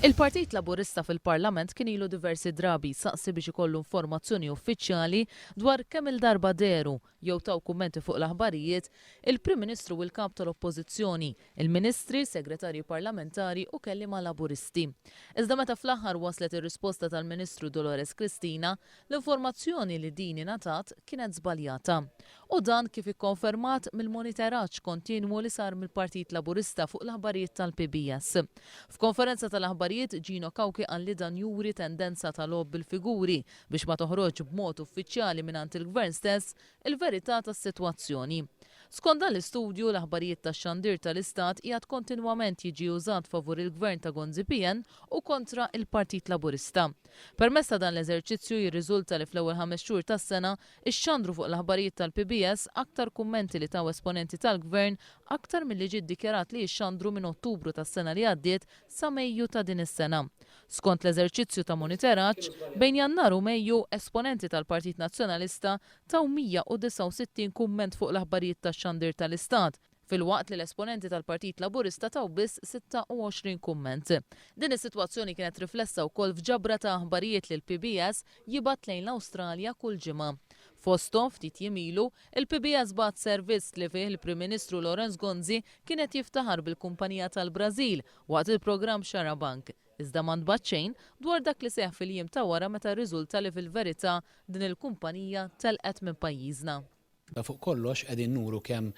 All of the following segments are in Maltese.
Il-Partit Laburista fil-Parlament kien ilu diversi drabi jsaqsi biex ikollu informazzjoni uffiċjali dwar kemm-il darba dehru jew taw kummenti fuq l-aħbarijiet il-Prim Ministru u l-Kap tal-Oppożizzjoni, il-Ministri, Segretarji Parlamentari u kelliema Laburisti. Iżda meta fl-aħħar waslet ir-risposta tal-Ministru Dolores Cristina, l-informazzjoni li din ingħatat kienet żbaljata. U dan kif ikkonfermat mill-moniteraġġ kontinwu li sar mill-Partit Laburista fuq l-aħbarijiet tal-PBS. F'konferenza tal-aħbarijiet Gino Cauchi qal li dan juri tendenza ta' logħob bil-figuri biex ma toħroġx b'mod uffiċjali mingħand il-Gvern stess il-verità tas-sitwazzjoni. Skont dan l-istudju, l-aħbarijiet tax-xandir tal-Istat qiegħed kontinwament jiġi użat favur il-Gvern ta' Gonzi PN u kontra il-Partit Laburista. Permezz ta' dan l-eżerċizzju jirriżulta li fl-ewwel ħames xhur tas-sena ixxandru fuq l-aħbarijiet tal-PBS aktar kummenti li taw esponenti tal-Gvern aktar milli ġie ddikjarat li jixxandru minn Ottubru tas-sena li għaddiet sa Mejju ta' din is-sena. Skont l-eżerċizzju ta' moniteraġġ, bejn Jannar u Mejju, esponenti tal-Partit Nazzjonalista taw 169 kumment fuq l-aħbarijiet tax-xandir tal-Istat, filwaqt li l-esponenti tal-Partit Laburista taw biss 26 kumment. Din is-sitwazzjoni kienet riflessa wkoll f'ġabra ta' aħbarijiet li l-PBS jibgħat lejn l-Awstralja kull ġimgħa. Fosthom, ftit jiem ilu, il-PBS bagħat servizz li fih il-Prim Ministru Lawrence Gonzi kien qed jiftaħar bil-kumpanija tal-Brażil waqt il-programm Xarabank, iżda ma ntbagħat xejn dwar dak li seħħ fil-jiem ta' wara meta rriżulta li fil-verità din il-kumpanija telqet minn pajjiżna. Fuq kollox qegħdin nuru kemm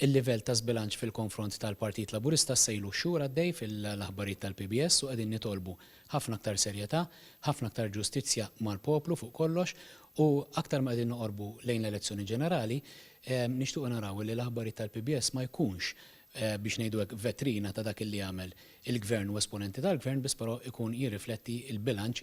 il-livell ta' żbilanċ fil-konfront tal-Partit Laburista issa ilu xhur għaddej fil-aħbarijiet tal-PBS u qegħdin nitolbu ħafna aktar serjetà, ħafna aktar ġustizzja mal-poplu fuq kollox u aktar ma qegħdin noqorbu lejn l-elezzjoni ġenerali nixtiequ naraw li l-aħbarijiet tal-PBS ma jkunx biex ngħidu hekk vetrina ta' dak li jagħmel il-Gvern u esponenti tal-Gvern biss però ikun jirrifletti l-bilanċ.